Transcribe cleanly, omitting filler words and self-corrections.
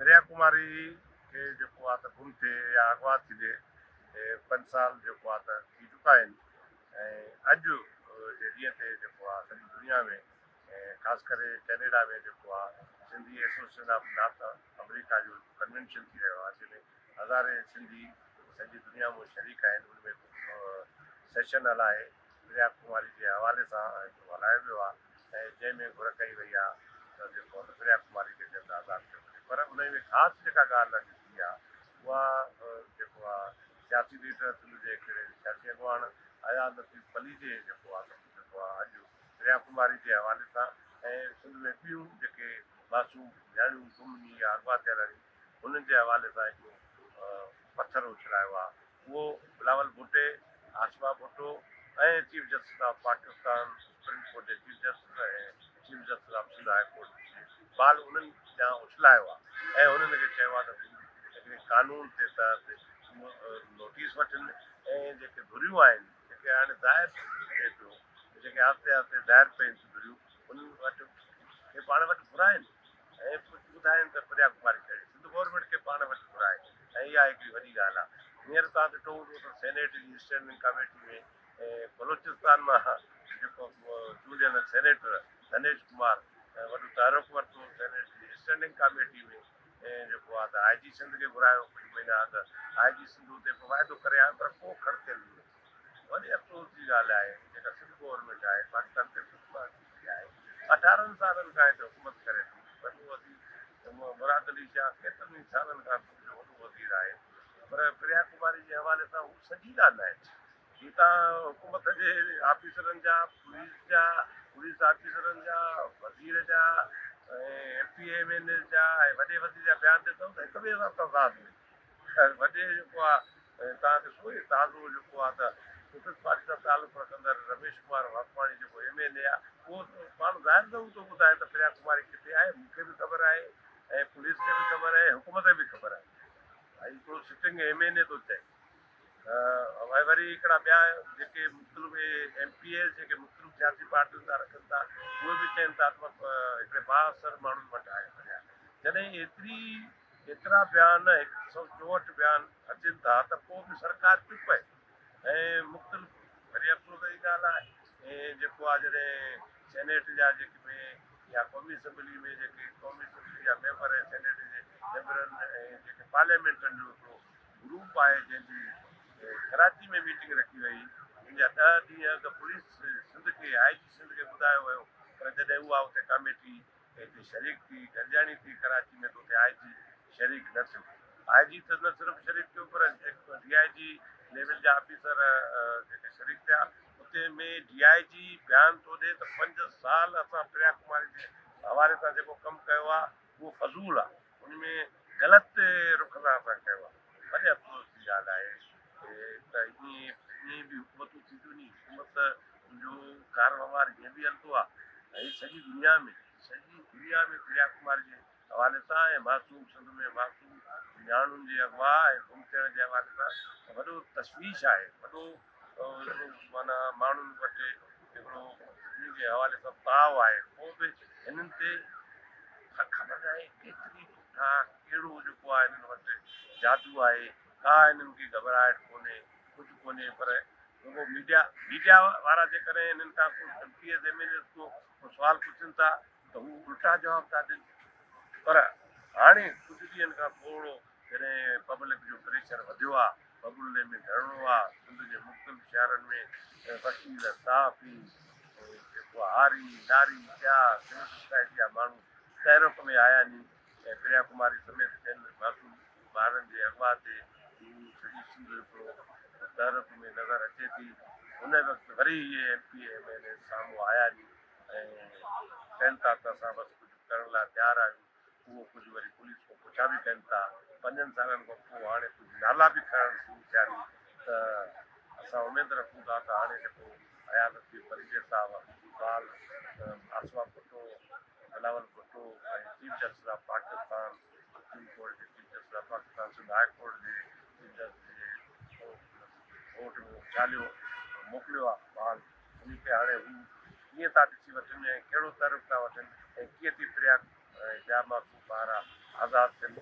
پريا ڪماري کي جيڪو آ ته گم ٿئي يا اغوا ٿيندي پنج سال جيڪو آ ته ٿي چڪا آهن ۽ اڄ جي ڏينهن تي جيڪو آ سڄي دنيا ۾ خاص ڪري ڪينيڊا ۾ جيڪو آ Sindhi association of North America جو ڪنوينشن ٿي رهيو آ جنهن ۾ هزارين سنڌي سڄي دنيا مان شريڪ آهن ان ۾ سيشن هلائي پريا ڪماري جي حوالي سان هڪڙو هلايو ويو آ ۽ جنهن ۾ گهر ڪئي وئي آ ته جيڪو آ پريا ڪماري کي جلد آزاد ڪيو وڃي پر انهي ۾ خاص جيڪا ڳالهه اڄ ٿي آ اها جيڪو آ سياسي ليڊر سنڌ جي هڪڙي سياسي اڳواڻ اياز لطيف پليجي جيڪو آ ته جيڪو آ اڄ پريا ڪماري جي حوالي سان ۽ سنڌ ۾ ٻيون جيڪي معصوم نياڻيون گم ني يا اغوا ٿيل آهن انهن جي حوالي سان هڪڙو پٿر اڇلايو آ اهو Bilawal Bhutto, Asifa Bhutto ۽ chief justice of Pakistan supreme court جي chief justice ۽ chief justice of Sindh high court جي بال انهن ڏانهن اڇلايو آهي ۽ انهن کي چيو آهي ته هو هڪڙي قانون تي تحت نوٽيس وٺن ۽ جيڪي ڌريون آهن جيڪي هاڻي ظاهر ٿئي پيو جيڪي آهستي آهستي ظاهر پين ٿيون ڌريون انهن وٽ کي پاڻ وٽ گهرائن ۽ ٻڌائين ته پريا ڪماري ڪهڙي سنڌ گورنمينٽ کي پاڻ وٽ گهرائي ۽ اها هڪڙي وڏي ڳالهه آهي. هينئر توهان ڏٺو هوندو ته سينيٽ جي اسٽينڊنگ ڪاميٽي ۾ بلوچستان مان جيڪو چونڊيل سينيٽر ڌنيش ڪمار وڏو تحرڪ ورتو سينيٽ جي اسٽينڊنگ ڪاميٽي ۾ جيڪو آهي ته آء جي سنڌ کي گهرايو ڪجهه مهينا اڳ آء جي سنڌ اتي به واعدو ڪري آيو پر ڪو کڙ تيل نه وڏي افسوس جي ڳالهه آهي جيڪا سنڌ گورنمينٽ آهي پاڪستان پيپلز پارٽي جي آهي اٺارهن سالن کان هتي حڪومت ڪري ٿي وڏو وزير مراد علي شاهه ڪيترن ئي سالن کان سنڌ جو وڏو وزير آهي پر پريا ڪماري جي حوالي سان هو سنجيده نه آهن هي تان حڪومت جي آفيسرن جا پوليس جا پوليس آفيسرن جا وزير جا ۽ M P M N As جا ۽ وڏي وزير جا بيان ڏسو ته هڪ ٻئي سان تضاد ۾ وڏي جيڪو آهي ۽ توهان ڏسو هي تازو جيڪو آ ته پيپلز پارٽي سان تعلق رکندڙ رميش ڪمار واڪواڻي جيڪو ايم اين اي آ اهو پاڻ ظاهر ضرور ٿو ٻڌائي ته پريا ڪماري ڪٿي آهي مون کي به خبر آهي ۽ پوليس کي به خبر آهي حڪومت کي به خبر آهي ڀائي هڪڙو سٽنگ ايم اين اي ٿو چئي ته ۽ وري هڪڙا ٻيا جيڪي مختلف ايم پي ايز جيڪي مختلف سياسي پارٽين سان رکن ٿا اهي به چين ٿا ته هڪڙي بااثر ماڻهن وٽ آهي پريا جڏهن ايتري ايترا بيان، 164 بيان اچن ٿا ته پوء به سرڪار چپ آهي ۽ مختلف وري افسوس جي ڳالهه آهي ۽ جيڪو آهي جڏهن سينيٽ جا جيڪي ۾ يا قومي اسيمبلي ۾ جيڪي قومي اسيمبلي جا ميمبر ۽ سينيٽ جي ميمبرن ۽ جيڪي پارليامينٽن جو هڪڙو گروپ آهي جنهن جي ڪراچي ۾ ميٽنگ رکي وئي جنهن جا 10 ڏينهن اڳ پوليس سنڌ کي آء جي سنڌ کي ٻڌايو ويو پر جڏهن اها اتي ڪاميٽي هتي شريڪ ٿي گڏجاڻي ٿي ڪراچي ۾ ته اتي آء جي شريڪ نه ٿيو. آء جي ته نه صرف شريڪ ٿيو پر ڊي I جي ليول جا آفيسر جيڪي شريڪ ٿيا اتي ۾ ڊي I جي بيان ٿو ڏي ته 5 سال اسان پريا ڪماري جي حوالي سان جيڪو ڪم ڪيو آهي اهو فضول آهي ان ۾ غلط رخ سان اسان ڪيو آهي. وڏي افسوس جي ڳالهه آهي ته ائين به حڪومتون ٿينديون ني حڪومت جو ڪاروهنوار ائين به هلندو آهي ۽ سڄي دنيا ۾ سڄي دنيا ۾ پريا ڪماري جي حوالي سان ۽ معصوم سنڌ ۾ معصوم نياڻين جي اغوا ۽ گم ٿيڻ جي حوالي سان وڏو تشويش آهي وڏو هڪڙو معنيٰ ماڻهن وٽ هڪڙو ان جي حوالي سان تاء آهي پوء به هنن تي خبر ناهي ڪيتري پٺا ڪهڙو جيڪو آهي هنن وٽ جادو آهي ڪا هنن کي گهٻراهٽ ڪونهي ڪجهه ڪونهي پر رڳو ميڊيا ميڊيا وارا جيڪڏهن هنن کان ڪو M P As M N As ڪو ڪو سوال پڇن ٿا ته هو الٽا جواب ٿا ڏين پر هاڻي ڪجهه ڏينهن کان ٿورو جڏهن پبلڪ جو پريشر وڌيو آ ببلي ۾ ڌرڻو آ سنڌ جي مختلف شهرن ۾ وڪيل صحافي جيڪو هاري ناري ٻيا سول سوسائٽي جا ماڻهو تحرڪ ۾ آيا ني ۽ پريا ڪماري سميت ٻين معصوم ٻارن جي اغوا تي هو سڄي سنڌ هڪڙو تحرڪ ۾ نظر اچي ٿي. ان وقت وري اهي M P A M N As سامهون آيا ني ۽ چين ٿا ته اسان بس ڪجهه ڪرڻ لاء تيار آهيون. اهو ڪجهه وري پوليس کان پڇا به ڪن ٿا. پنجن سالن کان پوء هاڻي ڪجهه نالا به کڻڻ شروع ٿيا ني ته اسان اميد رکون ٿا ته هاڻي جيڪو اياز لطيف پليجي صاحب، بال Asifa Bhutto, Bilawal Bhutto ۽ chief justice of Pakistan, supreme court جي chief justice of Pakistan, Sindh high court جي چيف جسٽس جي ڪورٽ ۾ اڇاليو موڪليو آ بال انهي کي هاڻي هو ڪيئن ٿا ڏسي وٺن ۽ ڪهڙو تحرڪ ٿا وٺن ۽ ڪيئن ٿي پريا ۽ ٻيا معصوم ٻار آزاد ٿين.